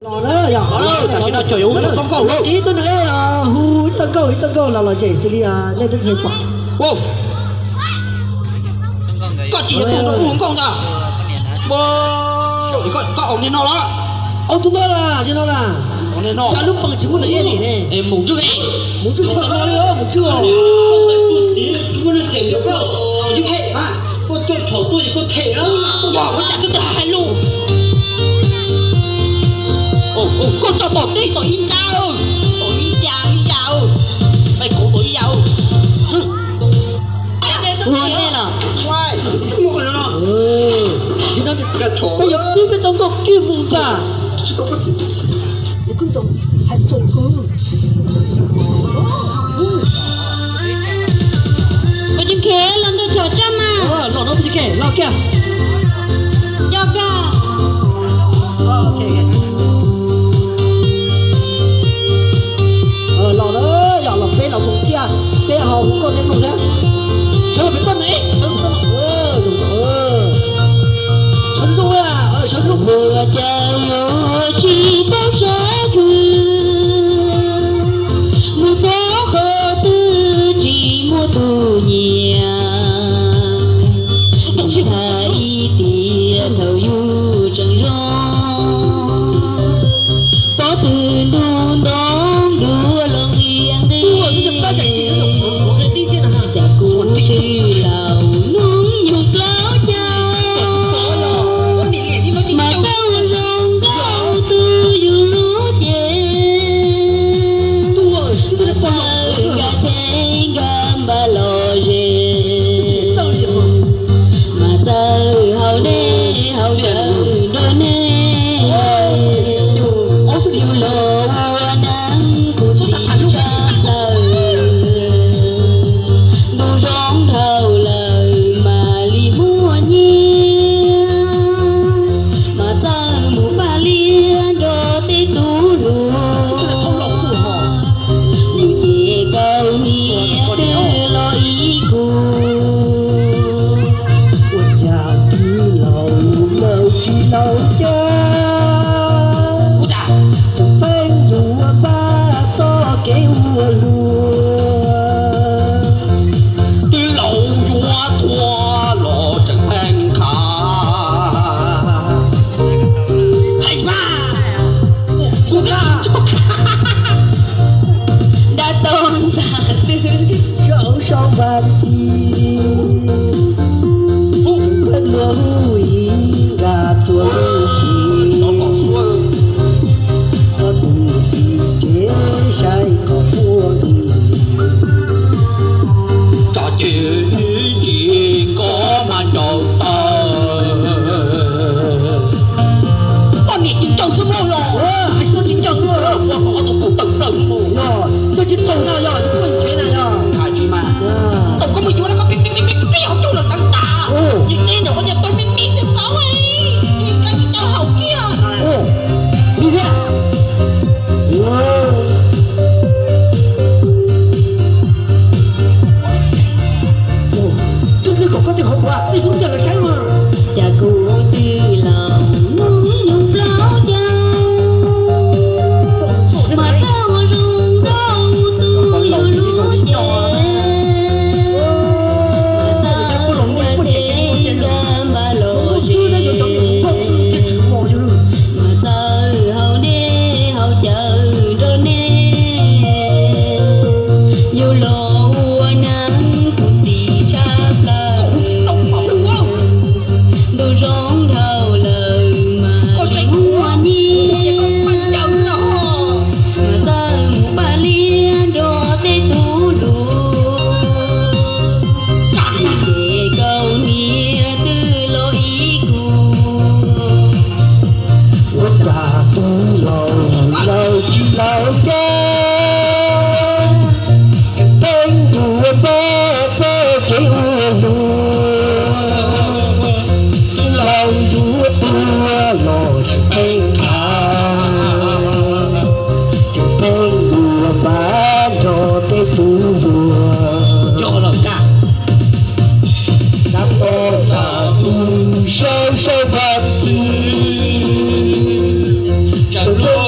Los na, yog tam sim no cov yuav hu txoj nkauj, ib tug neeg hu txoj nkauj, ib txoj nkauj los los zem xws li nej twb pom. Koj tsis yog tus hu nkauj ntag. Koj ua li no los? Ua tus no los, ua li no los. Cas lub pees tsis muaj nws ib yam li ne. Mus ntswj, mus ntswj tsis tau no li, mus ntswj os. Koj tso tom teb tom ib nrab, tom ib nrab ib yam, peb kauv tom ib yam. Ua nej los? Peb yuav pib peb tau nkauj kiag mus ntag. Peb ces khe los nrog chom tsaj mas. Los no peb ces khe los kiag. Yog kag. Los na, yog los peb los mus kiag, peb ho hu nkauj nej mloog thiab. Sawv los pem toj na, sawv los pem toj na. Sawv los, sawv los. Ua cas yuav tsis paub tsab kws, mus txog qhov twg tsis muaj tus nyiam. Txhais tias thaum yus tseem zoo, pob tw ntuj ntoo dua los nqi nqi. Cas kuv twb laus hnub nyoog plaub caug, mas txawj ua zoo nkauj twb yus lub cev. Txawj nkag teb nkag npab los ze, mas txawj haus dej haus cawv nrog nej, yus los ua neeb kuv xim tshaj plaws. Ntu zoo dhau lawm mam li muaj nyiaj, mas txawj mus paj liab nrog tej tub hluas. Yus ces kaus hniav twb los ib kus. Ua cas twb laus laus tsis laus cas, tseem pheej yuav npaj txoj kev ua luaj. Twb laus yuav tuag los tseem pheej khav. Dab tog ntxas twg, hauv sau npab txi, pheej luag hu ib nkas txhua lub hlis. Koj tus txiv tsev saib kom puag nqis, tso ces ib ntsis koj mas ncaws taw. Koj niam tsis ncaws xwb mog los, hais tsis ncaws mog los, ua koj tus kaus taw plaws mog. Yog, koj tsis txaus no yog, koj tsev na yog. Hais tsis mas, tau koj mus yuav na koj pib pib pib pib hauv coj lawm tawv tas. Yus tsev ntawm koj yog tau me me ntawm paub, koj tsis tau haus kiag. Li thiab. Twb twb kom koj tej qhov uas tej xub cia lawv saib mas. Cas kuv twb laus hnub nyoog plaub caug, mas txawj ua zoo nkauj twb yus lub cev. Mas txawj nkag teb nkag npab los ze, mas txawj haus dej haus cawv nrog nej, yus los ua neeb kuv xim tshaj plaws. Ntu zoo dhau lawm mas muaj nyiaj, mas txawj mus paj liab nrog tej tub hluas. Ces kaus hniav twb los ib kus. Ua cas twb laus laus tsis laus cas, tseem pheej yuav npaj txoj kev ua luaj. Laus yuav tuag los tseem pheej khav, tseem pheej yuav npaj nrog tej tub hluas. Yog los kag. Dab tog ntxas twg sau sau npab txi, tseem luag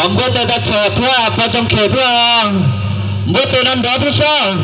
Npuab tes tag txham thiab pab Tsoom Khem thiab, npuab tes no nrov thiab sab.